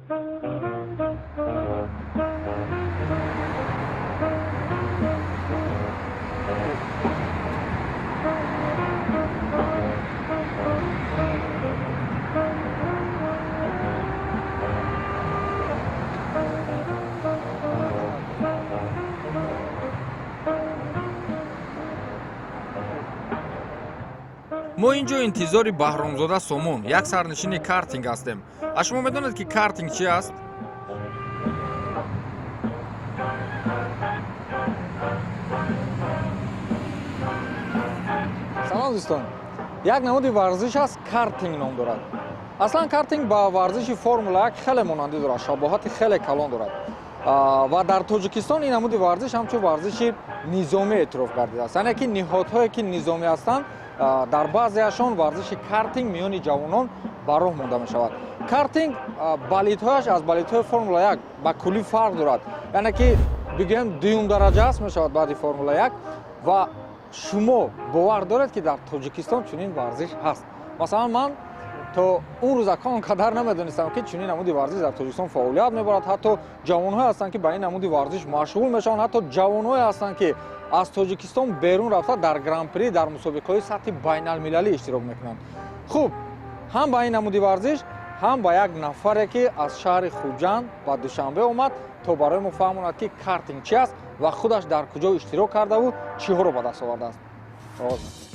Мо ин ҷо интизори Баҳромзода Сомон, як сарнишини картинг ҳастем. А шумо медонед, ки картинг чи аст? Салом, дӯстон! Як намуди варзиш аст, картинг ном дорад. Аслан картинг ба варзиши Формула 1 хеле монандӣ дорад, шабоҳати хеле калон дорад ва дар Тоҷикистон ин намуди варзиш ҳамчун варзиши низомӣ эътироф гардидааст, яъне ки ниҳодҳое, ки низомӣ ҳастанд, дар баъзеашон варзиши картинг миёни ҷавонон ба роҳ монда мешавад. Картинг болидҳояш аз болидҳои Формула 1 ба куллӣ фарқ дорад, яъне ки бигӯем, дуюм дараҷа аст мешавад баъди Формула 1. Ва шумо бовар доред, ки дар Тоҷикистон чунин варзиш ҳаст? Масалан, ман то он рӯзака он қадар намедонистам, ки чунин намуди варзиш дар Тоҷикистон фаъолият мебарад. Ҳатто ҷавонҳое ҳастанд, ки ба ин намуди варзиш машғул мешаванд, ҳатто ҷавонҳое ҳастанд, ки аз Тоҷикистон берун рафта, дар Гран-при, дар мусобиқаҳои сатҳи байналмилалӣ иштирок мекунанд. Хуб, ҳам ба ин намуди варзиш, ҳам ба як нафаре, ки аз шаҳри Хуҷанд ба Душанбе омад, то барои мо фаҳмонад, ки картинг чи аст ва худаш дар куҷо иштирок кардаву чиҳоро ба даст овардааст. Оғоз мекунем.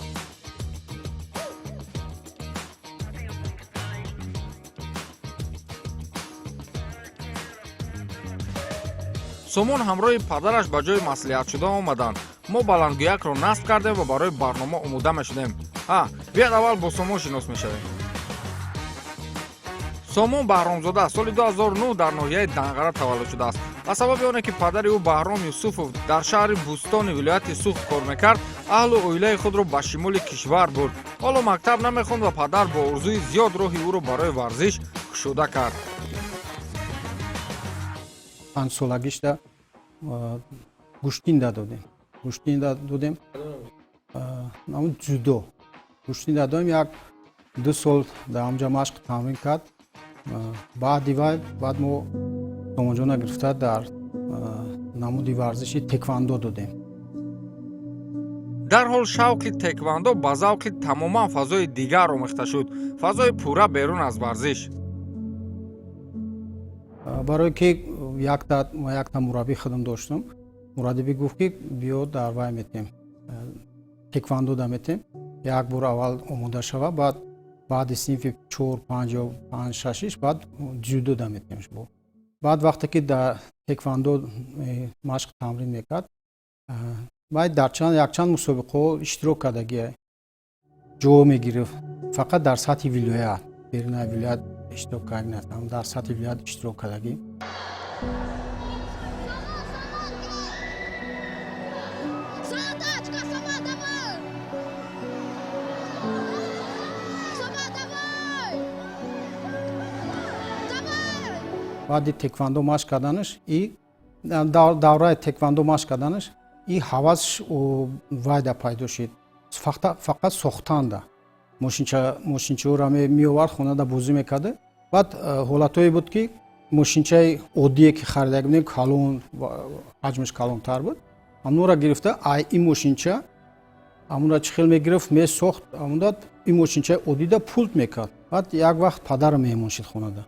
Сомон ҳамроҳи падараш ба ҷои маслиҳатшуда омаданд. Мо баландгӯякро насб кардем ва барои барнома омода мешудем. Ҳа, биёд, аввал бо Сомон шинос мешавем. Сомон Баҳромзода соли 2009 дар ноҳияи Данғара таваллуд шудааст. Ба сабаби оне ки падари ӯ Баҳром Юсуфов дар шаҳри Бӯстони вилояти Суғд кор мекард, аҳлу оилаи худро ба шимоли кишвар бурд. Ҳоло мактаб намехонд ва падар бо орзуи зиёд роҳи ӯро барои варзиш кушода кард. 5 солагишда гӯштин додем, гӯштин додем, ҳамун дзюдо гӯштин додем. Як ду сол дар ҳамҷа машқ тамрин кард. Баъди вай баъд мо Сомонҷона гирифта, дар намуди варзиши теквандо додем. Дарҳол шавқи теквандо ба завқи тамоман фазои дигар омехта шуд, фазои пурра берун аз варзиш. Барое ки якта мураббӣ худам доштам, мураббӣ гуфт, ки биё, дар вай метем, теквандо да метем, як бор аввал омода шава, баъд баъди синфи чор, панҷ ё панҷ, шашиш баъд дзюдо да метем. Баъд вақте ки дар теквандо машқ тамрин мекард, баъд дар якчанд мусобиқаҳо иштирок кардагия, ҷо мегирифт, фақат дар сатҳи вилоят, берунаи вилоят иштирок карда, дар сатҳи вилоят иштирок кардагӣ. Солдатка, сама давай! Сама давай! Давай! Баъди теквандо машқ карданаш и давраи теквандо машқ карданаш и ҳавасш вайда пайдо шуд, фақат сохтанда мошинчаҳоро меовард, хонада бозӣ мекарда. Баъд ҳолатҳое буд, ки мошинчаи оддие, ки харида будем, калон, ҳаҷмаш калонтар буд, ҳамонро гирифта, ай ин мошинча ҳамонро чӣ хел мегирифт, месохт, ҳамонда ин мошинчаи оддида пулт мекард. Баъд як вақт падарам меҳмон шуд хонада,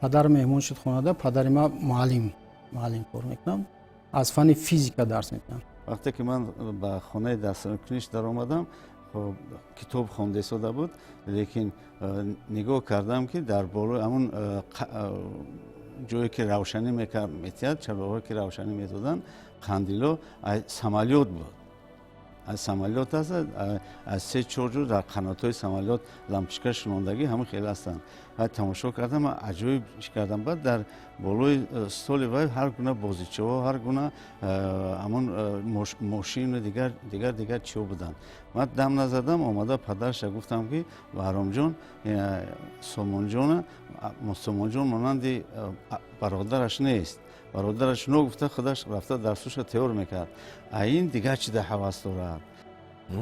падарам меҳмон шуд хонада. Падари ман муаллим кор мекунам, аз фанни физика дарс мекунам. Вақте ки ман ба хонаи дарскуниш даромадам, хоб, китоб хонда истода буд, лекин нигоҳ кардам, ки дар болои ҳамун ҷое, ки равшанӣ метиҳад, чароғҳое, ки равшанӣ медоданд, қандило самолёт буд, аз самолёт аст, аз се чор ҷур дар қанотҳои самолёт лампочка шунондагӣ, ҳамин хеле ҳастанд. Баъд тамошо кардам, аҷоиб кардам. Баъд дар болои столи вай ҳар гуна бозичаҳо, ҳар гуна ҳамон мошину дигар, дигар, дигар чиҳо буданд. Ман дам назадам, омада падарша гуфтам, ки Баҳромҷон, Сомонҷона, Сомонҷон монанди бародараш нест. Бародараш ногуфта худаш рафта дарсуша тайёр мекард, а ин дигар чида ҳавас дорад. Ну,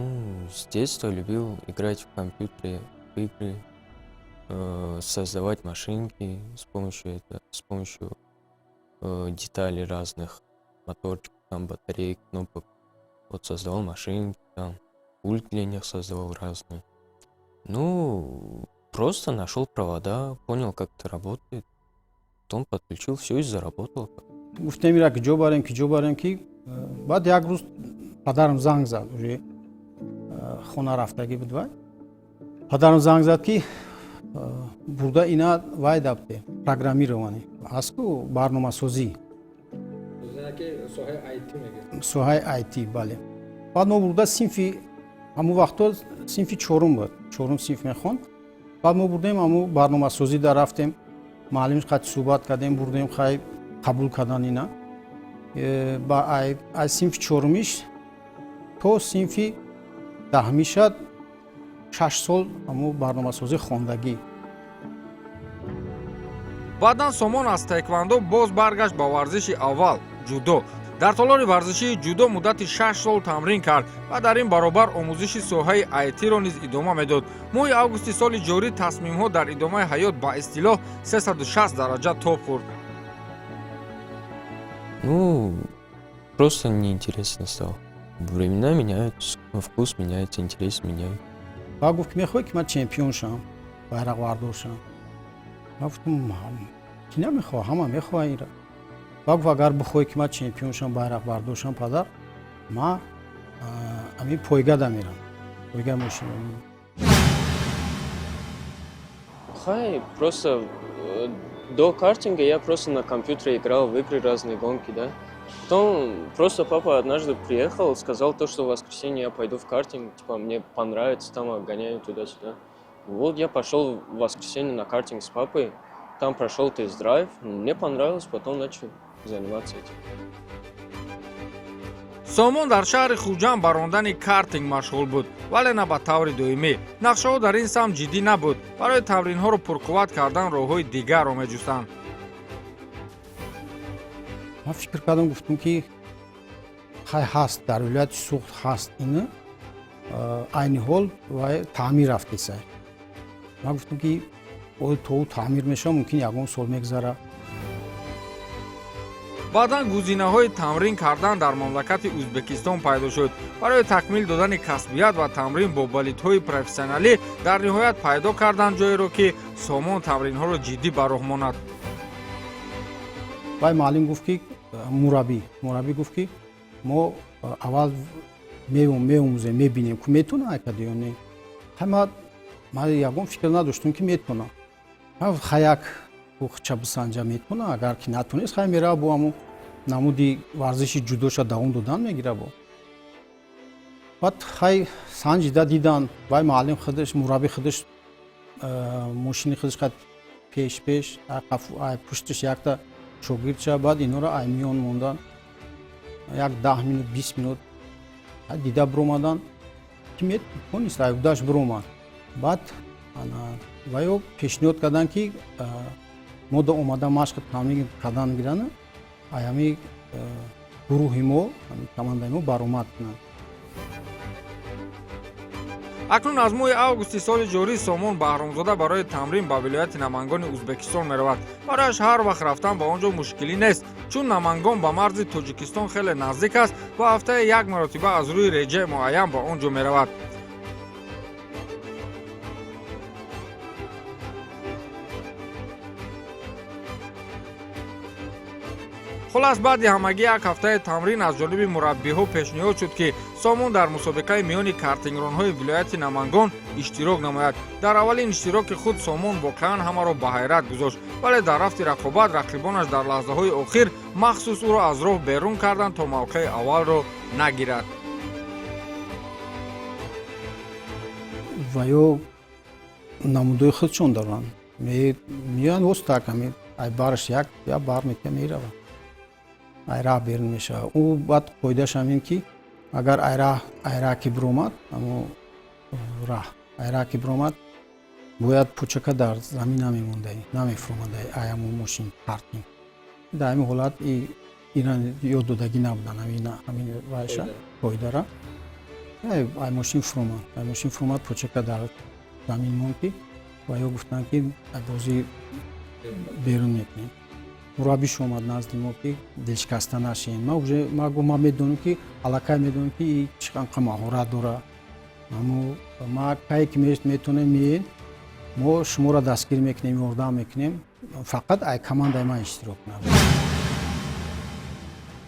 с детства любил играть в компьютере, в игры. Создавать машинки с помощью деталей разных, моторчиков, там, батареек, кнопок. Вот создавал машинки, там, пульт для них создавал разные. Ну, просто нашел провода, понял, как это работает. Потом подключил все и заработал. Гуфтем, ира киҷо барем, киҷо барем, ки баъд як рӯз падарам занг зад, уже хона рафтагӣ буд вай. Падарам занг зад, ки бурда ина вай дабте, программирование ҳаст ку, барномасозӣ, соҳаи IT, бале. Баъд мо бурда синфи, ҳамун вақтҳо синфи чорум буд, чорум синф мехонд. Баъд мо бурдем ҳамун барномасозӣ дар рафтем, муаллимш қати суҳбат кардем, бурдем, хай, қабул кардан ина. Ба ай синфи чорумиш то синфи 10-миша 6 сол ҳамун барномасозӣ хондагӣ. Баъдан Сомон аз таеквандо боз баргашт ба варзиши аввал, ҷудо. Дар толори варзишии ҷудо муддати 6 сол тамрин кард ва дар ин баробар омӯзиши соҳаи айтиро низ идома медод. Моҳи августи соли ҷорӣ тасмимҳо дар идомаи ҳаёт ба истилоҳ 360 дараҷа тоб хӯрд. Ну, просто неинтересно стало. Времена меняются, вкус меняется, интерес меняется. Баъд гуфт, ки мехоҳӣ, ки ман чемпион шавам, байрақбардор шавам? Ман гуфтам, ки намехоҳ, ҳама мехоҳа инра. Баъд гуфт, агар бихоҳӣ, ки ман чемпион шавам, байрақбардор шавам, падар, ман ҳамин пойгада мерам, пойга мошин. Хай, просто до картинга я просто на компьютере играл в игры разные, гонки, да. Потом просто папа однажды приехал, сказал то, что в воскресенье я пойду в картинг, типа мне понравится, там гоняю туда-сюда. Вот я пошел в воскресенье на картинг с папой, там прошел тест-драйв, мне понравилось, потом начал заниматься этим. Сомон дар шаҳри Хуҷанд ба рондани картинг машғул буд, вале на ба таври доимӣ. Нақшаҳо дар ин самт ҷиддӣ набуд. Барои тамринҳоро пурқувват кардан роҳҳои дигарро меҷустанд. Ман фикр кардам, гуфтам, ки хай, ҳаст, дар вилояти Суғд ҳаст ина, айни ҳол вай таъмир рафтесай. Ман гуфтам, ки оё то ӯ таъмир мешавад, мумкин ягон сол мегзара. Баъдан гузинаҳои тамрин кардан дар мамлакати Ӯзбекистон пайдо шуд. Барои такмил додани касбият ва тамрин бо болидҳои профессионалӣ дар ниҳоят пайдо карданд ҷоеро, ки Сомон тамринҳоро ҷиддӣ ба роҳ монад. Вай муаллим гуфт, ки мураббӣ гуфт, ки мо аввал меомӯзем, мебинем, ку метавона айкада ё не. Хай, ман ягон фикр надоштам, ки метавонам. Хай, як хча бисанҷа, метавона, агар ки натонист, хай, мерава, бо ҳамун намуди варзиши ҷудоша давом додан мегира бо. Баъд хай, санҷида дидан, вай муаллим худаш, мураббӣ худаш мошини худаш қад пеш пеш, пушташ якта шогирдча, баъд инҳоро ай миён мондан, як 10 минут, 20 минут дида биромадан, ки метонист, айудаш биромад. Баъд ваё пешниҳод карданд, ки мо да омада машқи тамрин кардан гиранд, ай ҳами гурӯҳи мо, командаи мо баромад кунанд. Акнун аз моҳи августи соли ҷорӣ Сомон Баҳромзода барои тамрин ба вилояти Намангони Ӯзбекистон меравад. Барояш ҳар вақт рафтан ба он ҷо мушкилӣ нест, чун Намангон ба марзи Тоҷикистон хеле наздик аст ва ҳафтае як маротиба аз рӯи реҷаи муайян ба он ҷо меравад. Хулас, баъди ҳамагӣ як ҳафтаи тамрин аз ҷониби мураббиҳо пешниҳод шуд, ки Сомон дар мусобиқаи миёни картингронҳои вилояти Намангон иштирок намояд. Дар аввалин иштироки худ Сомон воқеан ҳамаро ба ҳайрат гузошт, вале дар рафти рақобат рақибонаш дар лаҳзаҳои охир махсус ӯро аз роҳ берун карданд, то мавқеи аввалро нагирад. Ва ё намудои худшон доранд, меоянд востак, ами ай барш як я бар метия, меравад, ай раҳ берун мешавад ӯ. Баъд қоидааш ҳамин, ки агар ай раҳ ки биромад, амо раҳ ай раҳ ки биромад, бояд пучака дар замин намемондаи, намефуромадаи ай ҳамон мошин картинг. Дар ҳамин ҳолат ина ёд додагӣ набуданд ҳамин вайша, қоидара. Ай мошин фуромад, ай мошин фуромад, пучака дар замин монд, ки Ва ё гуфтанд, ки бозӣ берун мекунем. Мураббиш омад назди мо, ки дилшикаста нашем. Ма уже ма гу, ма медонам, ки аллакай медонам, ки чӣ қадр маҳорат дора. Аммо ма кае ки метонем, меен, мо шуморо дастгир мекунем, ёрдам мекунем, фақат ай командаи ман иштирок кунад.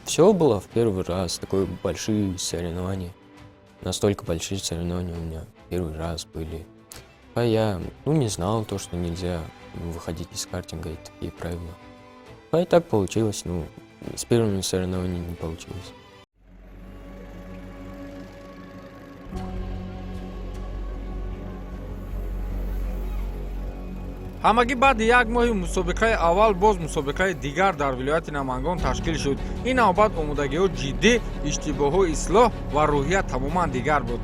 Все было в первый раз, такое большие соревнования. Настолько большие соревнования у меня первый раз были. А я, ну, не знал то, что нельзя выходить из картинга и такие правила. А и так получилось, ну, с первыми соревнованиями не получилось. Ҳамагӣ баъди як моҳи мусобиқаи аввал боз мусобиқаи дигар дар вилояти Намангон ташкил шуд. Ин навбат омодагиҳо ҷиддӣ, иштибоҳҳо ислоҳ ва рӯҳия тамоман дигар буд.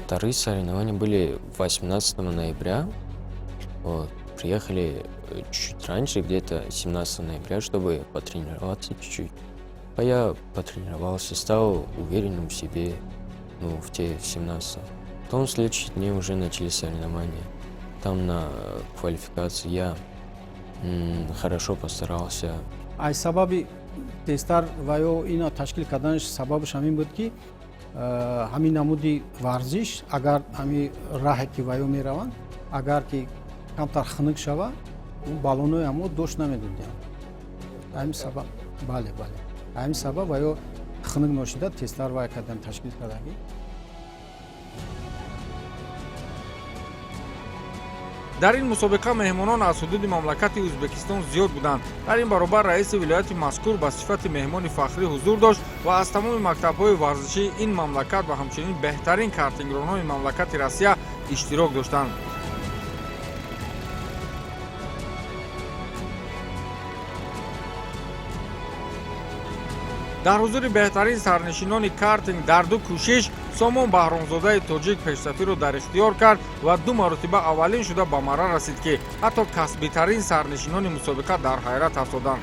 Вторые соревнования были 18 ноября. Вот. Приехали чуть раньше, где-то 17 ноября, чтобы потренироваться чуть-чуть. А я потренировался, стал уверенным в себе, ну, в те в 17. Потом в следующие дни уже начались соревнования. Там на квалификации я хорошо постарался. Ай сабаби тезтар ва ё ина ташкил карданаш, сабабаш ҳамин буд, ки ҳамин намуди варзиш, агар ҳамин раҳе ки ва ё мераванд, агар ки камтар хунук шава, баллонҳои ҳамо дошт намедодиям. Ҳамин сабаб, бале, ҳамин сабаб ва ё хунук ношида, тезтар вай кардан, ташкил кардагӣ. Дар ин мусобиқа меҳмонон аз ҳудуди мамлакати Ӯзбекистон зиёд буданд. Дар ин баробар раиси вилояти мазкур ба сифати меҳмони фахрӣ ҳузур дошт ва аз тамоми мактабҳои варзишии ин мамлакат ва ҳамчунин беҳтарин картингронҳои мамлакати Россия иштирок доштанд. Дар ҳузури беҳтарин сарнишинони картинг дар ду кӯшиш Сомон Баҳромзодаи тоҷик пешсафиро дар ихтиёр кард ва ду маротиба аввалин шуда ба марра расид, ки ҳатто касбитарин сарнишинони мусобиқа дар ҳайрат афтоданд.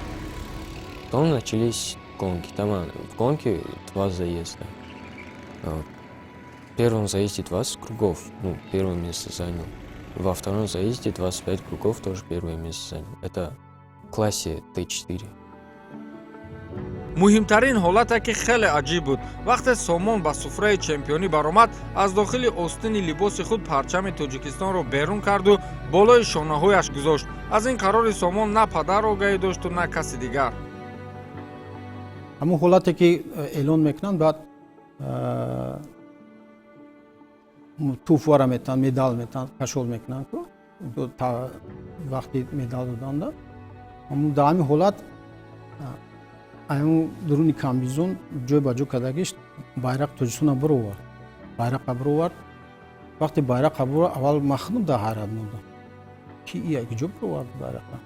Потом начались гонки. Там в гонке два заезда. В первом заезде 20 кругов, ну, первое место занял. Во втором заезде 25 кругов, тоже первое место занял. Это в классе Т4. Муҳимтарин ҳолате, ки хеле аҷиб буд, вақте Сомон ба суфраи чемпионӣ баромад, аз дохили остини либоси худ парчами Тоҷикистонро берун карду болои шонаҳояш гузошт. Аз ин қарори Сомон на падар огаҳӣ дошту, на каси дигар. Ҳамон ҳолате ки эълон мекунанд, баъд туҳфара метаҳанд, медал метаҳанд, кашол мекунанд. Вақти медал доданда, дар ҳамин ҳолат айму дуруни комбинезон ҷой ба ҷо кардагиш байрақи Тоҷикистона бировард, байрақа бировард. Вақте байрақа бировард, аввал ман худам дар ҳайрат мондам, ки ия ҷо бировард байрақа.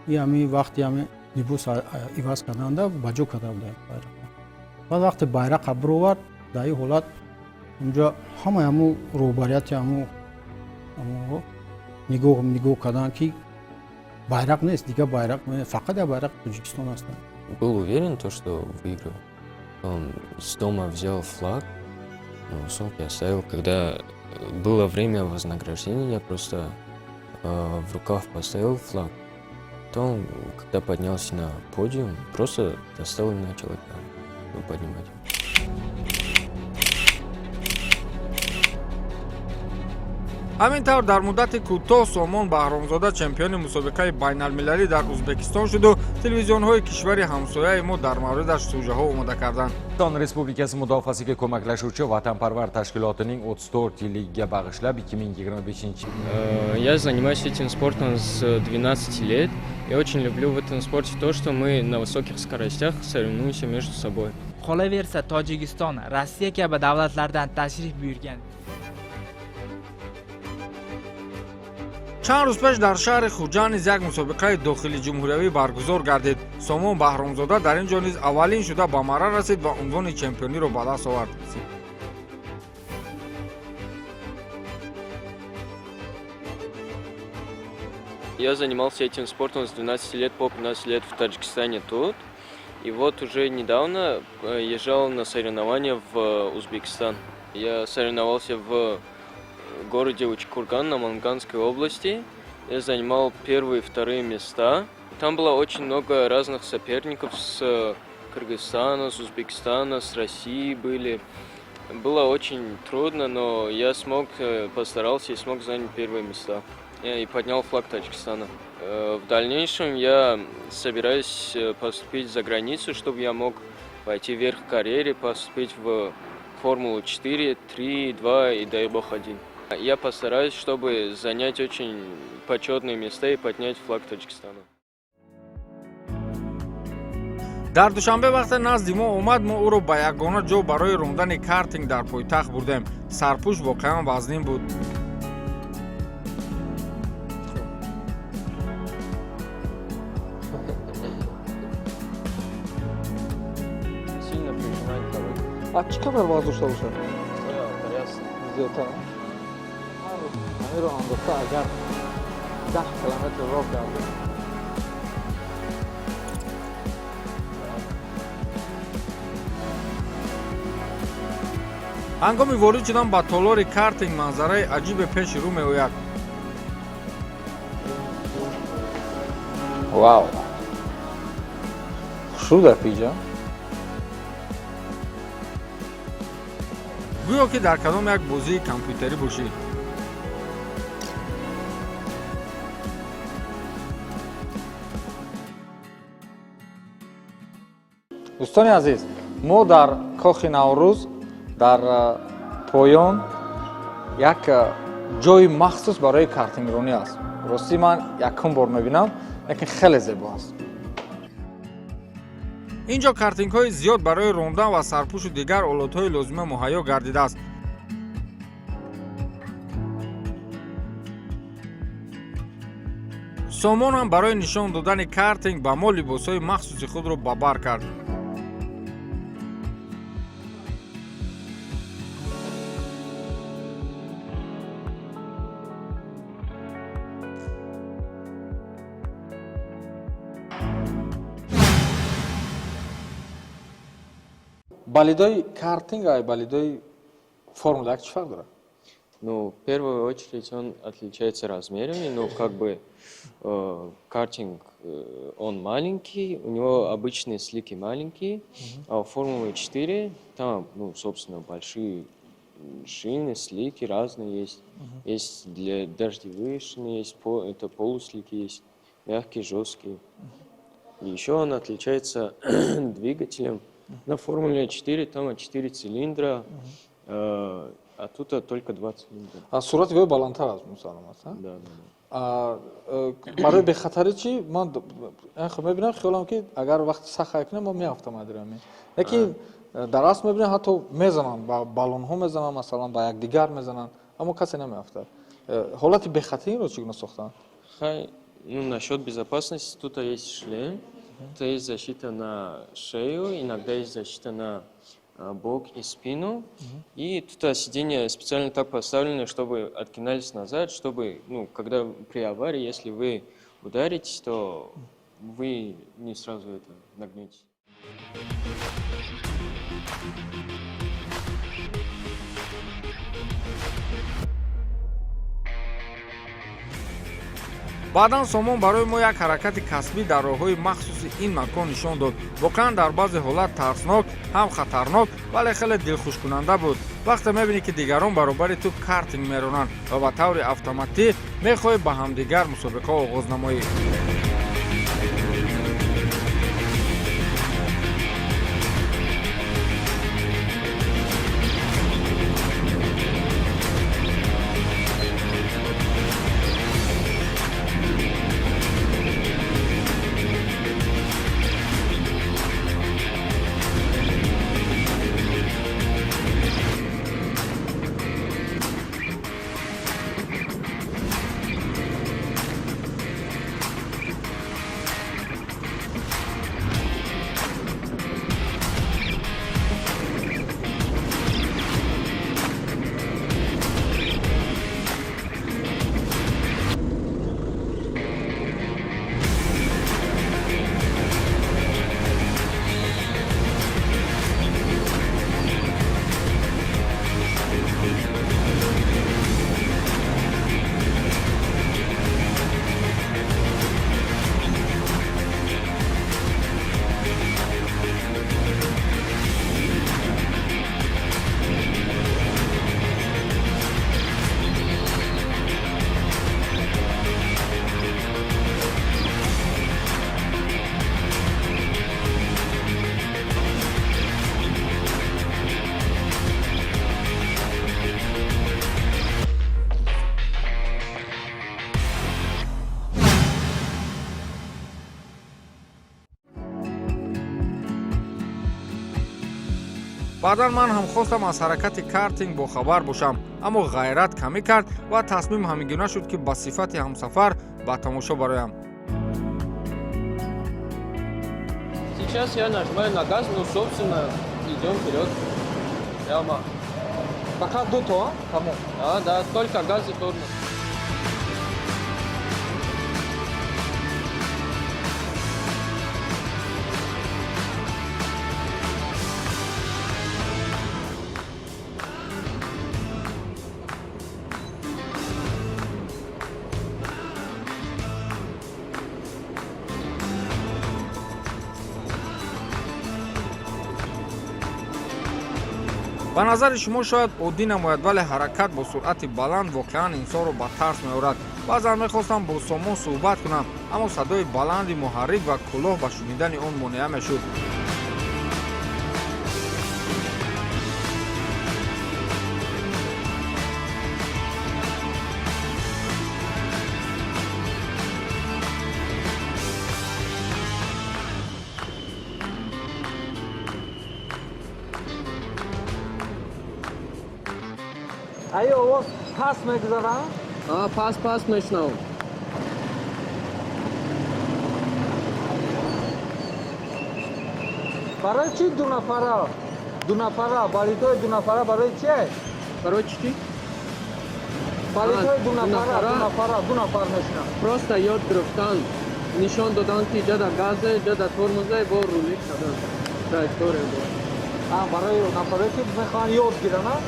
И ҳами вақти ҳами либос иваз карданда ба ҷо карда буда байрақа. Баъд вақте байрақа бировард, дар ин ҳолат унҷо ҳамаи ҳаму роҳбарияти ҳаму нигоҳ карданд, ки байрақ нест, дигар байрақ, фақат як байрақи Тоҷикистон ҳастанд. Был уверен, то, что выиграю. Он с дома взял флаг, ну, в сумке оставил. Когда было время вознаграждения, я просто в рукав поставил флаг. Потом, когда поднялся на подиум, просто достал и начал это, ну, поднимать. Ҳамин тавр, дар муддати кӯтоҳ Сомон Баҳромзода чемпиони мусобиқаи байналмилалӣ дар Ӯзбекистон шуду телевизионҳои кишвари ҳамсояи мо дар мавридаш сӯжаҳо омода карданд. O'zbekiston Respublikasi mudofaasiga ko'maklashuvchi vatanparvar tashkilotining 34 yilligiga bag'ishlab 2025 Я занимаюсь этим спортом с 12 лет. Я очень люблю в этом спорте то, что мы на высоких скоростях соревнуемся между собой. Qolaversa, Tojikiston, Rossiya kabi davlatlardan tashrif buyurgan Чанд рӯз пеш дар шаҳри Хуҷанд низ як мусобиқаи дохили ҷумҳуриявӣ баргузор гардид. Сомон Баҳромзода дар ин ҷо низ аввалин шуда ба марра расид ва унвони чемпиониро ба даст овард. Я занимался этим спортом с 12 лет по 15 лет в Таджикистане тут. И вот уже недавно езжал на соревнования в Узбекистан. Я соревновался в городе Учкурган Наманганской области. Я занимал первые и вторые места. Там было очень много разных соперников с Кыргызстана, с Узбекистана, с России были. Было очень трудно, но я смог, постарался и смог занять первые места. И поднял флаг Таджикистана. В дальнейшем я собираюсь поступить за границу, чтобы я мог пойти вверх в карьере, поступить в Формулу 4, 3, 2 и, дай бог, 1. Я постараюсь, чтобы занять очень почетные места и поднять флаг Таджикистана. Дар Душанбе вақте назди мо омад, мо ӯро ба ягона ҷо барои рондани картинг дар пойтахт бурдем. Сарпӯш воқеан вазнин буд. Сильно прижимает дорогу. А чӣ қадар вазн дошта бошад? Зиёдтар. Ҳамиро андохта, агар 10 километр роҳ гардем. Ҳангоми ворид шудан ба толори картинг манзараи аҷибе пеши рӯ меояд. Вау, хушрӯ дар пиҷа. Гӯё ки дар кадом як бозии компютерӣ бошӣ. Дӯстони азиз, мо дар Кохи Наврӯз дар поён як ҷои махсус барои картингронӣ аст. Ростӣ, ман якум бор мебинам, лекин хеле зебо аст. Ин ҷо картингҳои зиёд барои рондан ва сарпӯшу дигар олотҳои лозима муҳайё гардидааст. Сомон ҳам барои нишон додани картинг ба мо либосҳои махсуси худро ба бар кард. Болидои картинг ва болидои Формула 1 чӣ фарқ дорад? Ну, в первую очередь он отличается размерами. Ну, как бы картинг, он маленький, у него обычные слики маленькие, а у Формулы 4 там, ну, собственно, большие шины, слики разные есть. Есть для дождевые шины, есть это полуслики есть, мягкие, жесткие. И еще он отличается двигателем. На Формуле 4 там 4 цилиндра, а тут только 2 цилиндра. А суръати вой баландтар аст, мусаллам аст, а? Да. А, барои бехатарӣ чӣ? Ман хуб мебинам, хиёлам ки агар вақти сахт ҳай кунем, мо меафтам адирами, лекин дар асл мебинам, ҳатто мезананд, ба баллонҳо мезананд, масалан, ба якдигар мезананд, аммо касе намеафтад. Ҳолати бехатариро чӣ гуна сохтанд? Хай, ну, насчет безопасности, тут есть шлем, тут есть защита на шею, иногда есть защита на бок и спину. И тут сиденья специально так поставлены, чтобы откинались назад, чтобы, ну, когда при аварии, если вы ударитесь, то вы не сразу это нагнетесь. Баъдан Сомон барои мо як ҳаракати касбӣ дар роҳҳои махсуси ин макон нишон дод. Воқеан, дар баъзе ҳолат тарснок, ҳам хатарнок, вале хеле дилхушкунанда буд, вақте мебинӣ, ки дигарон баробари ту картинг меронанд ва ба таври автоматӣ мехоҳӣ ба ҳамдигар мусобиқа оғоз намоӣ. Баъдан ман ҳам хостам аз ҳаракати картинг бохабар бошам, аммо ғайрат камӣ кард ва тасмим ҳамин гуна шуд, ки ба сифати ҳамсафар ба тамошо бароям. Сейчас я нажимаю на газ, ну, собственно, идем вперед. Прямо. Фақат дуто, тамом? Да, только газ и тормоз. Ба назари шумо шояд оддӣ намояд, вале ҳаракат бо суръати баланд воқеан инсонро ба тарс меорад. Баъзан мехостам бо Сомон суҳбат кунам, аммо садои баланди муҳаррик ва кӯлоҳ ба шунидани он монеа мешуд. Ай, овоз паст мегузарам? Пас, пас мешунавам. Барои чӣ дунафара, дунафара, валидои дунафара барои чие? Барои чӣ? Валидои дунафара, дунафара, ду нафар мешунам. Просто ёд гирифтан, нишон додан, ки ҷада газе, ҷада тормозе, бо рулик кардан, траектория бо. Барои нафаре ки мехоҳанд ёд гиранд.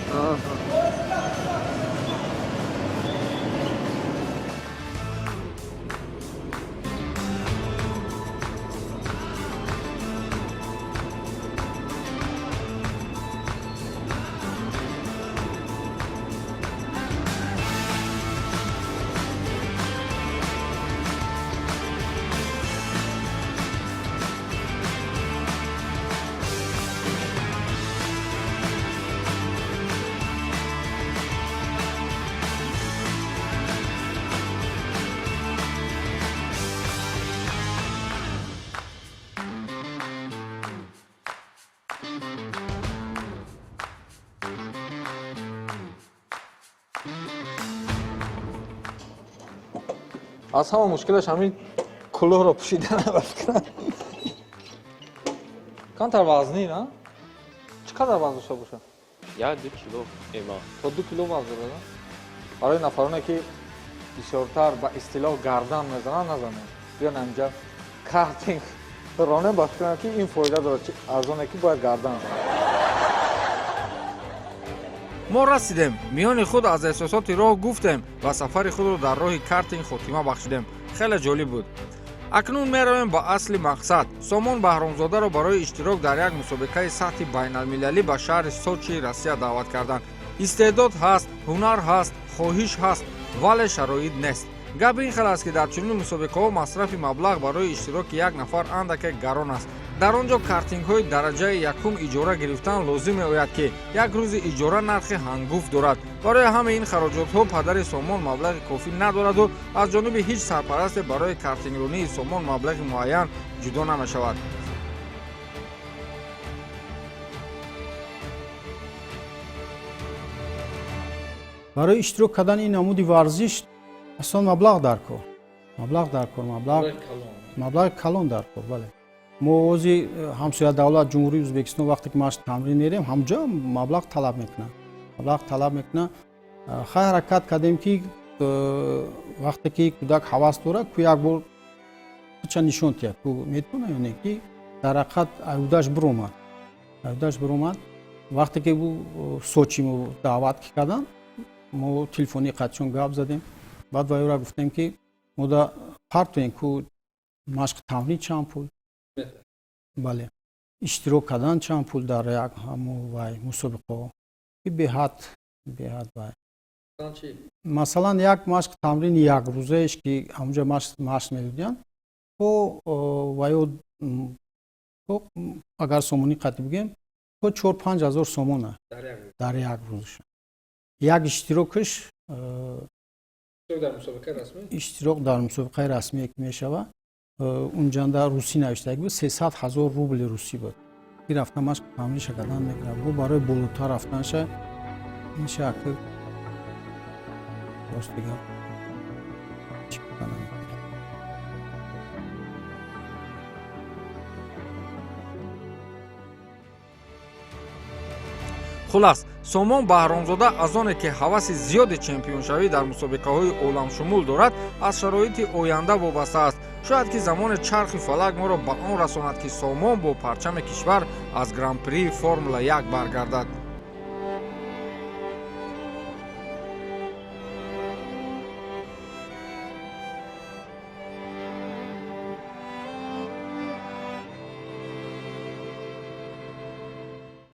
Аз ҳама мушкилаш ҳамин кулоҳро пӯшидан, ба фикрам. Камтар вазнӣ на? Чӣ қадар вазн дошта бошад? 1-2 кило эма. То 2 кило вазн дорад. Барои нафароне, ки бисёртар ба истилоҳ гардан мезананд, назанем, биён инҷа картинг ронем. Ба фикрам, ки ин фоида дорад аз оне ки бояд гардан занад. Мо расидем, миёни худ аз эҳсосоти роҳ гуфтем ва сафари худро дар роҳи картинг хотима бахшидем. Хеле ҷолиб буд. Акнун меравем ба асли мақсад. Сомон Баҳромзодаро барои иштирок дар як мусобиқаи сатҳи байналмилалӣ ба шаҳри Сочии Россия даъват карданд. Истеъдод ҳаст, ҳунар ҳаст, хоҳиш ҳаст, вале шароит нест. Гап ин хел аст, ки дар чунин мусобиқаҳо масрафи маблағ барои иштироки як нафар андаке гарон аст. Дар он ҷо картингҳои дараҷаи якум иҷора гирифтан лозим меояд, ки як рӯзи иҷора нархи ҳангуфт дорад. Барои ҳамаи ин хароҷотҳо падари Сомон маблағи кофӣ надораду аз ҷониби ҳеҷ сарпарасте барои картингронии Сомон маблағи муайян ҷудо намешавад. Барои иштирок кардани ин намуди варзиш аслан маблағ дар кор, маблағ дар кор, маблағи калон дар кор, бале. Мо ози ҳамсоя давлат, Ҷумҳурии Ӯзбекистон, вақте ки машқ тамрин мерем, ҳамҷо маблағ талаб мекунанд, маблағ талаб мекунанд. Хай, ҳаракат кардем, ки вақте ки кӯдак ҳавас дорад, ку як бор ча нишон диҳад, ку метавона ё не, ки дар ҳақиқат аюдаш биромад, аюдаш биромад. Вақте ки Сочи мо даъват карданд, мо телефонӣ қатишон гап задем. Баъд ба ёра гуфтем, ки мо да партоем, ку машқи тамрин чанд пул, бале, иштирок кардан чанд пул дар як ҳамо вай мусобиқаҳо, ки беҳад, беҳад вай. Масалан, як машқи тамрини якрӯзаеш, ки ҳамонҷа машқ медодиянд, то ваё то, агар сомонӣ қатъи бигӯем, то 4-5 ҳазор сомона дар як рӯзша, як иштирокаш. Иштирок дар мусобиқаи расмие ки мешавад, унҷанда русӣ навиштагӣ буд, 300 000 рубли русӣ буд. Рафта машқ тамриша кардан мегирад, бо барои болотар рафтанша инша ака рост дигар чӣ кардан. Хулас, Сомон Баҳромзода аз оне ки ҳаваси зиёди чемпионшавӣ дар мусобиқаҳои оламшумул дорад, аз шароити оянда вобаста аст. Шояд ки замоне чархи фалак моро ба он расонад, ки Сомон бо парчами кишвар аз Гран-прии Формула 1 баргардад.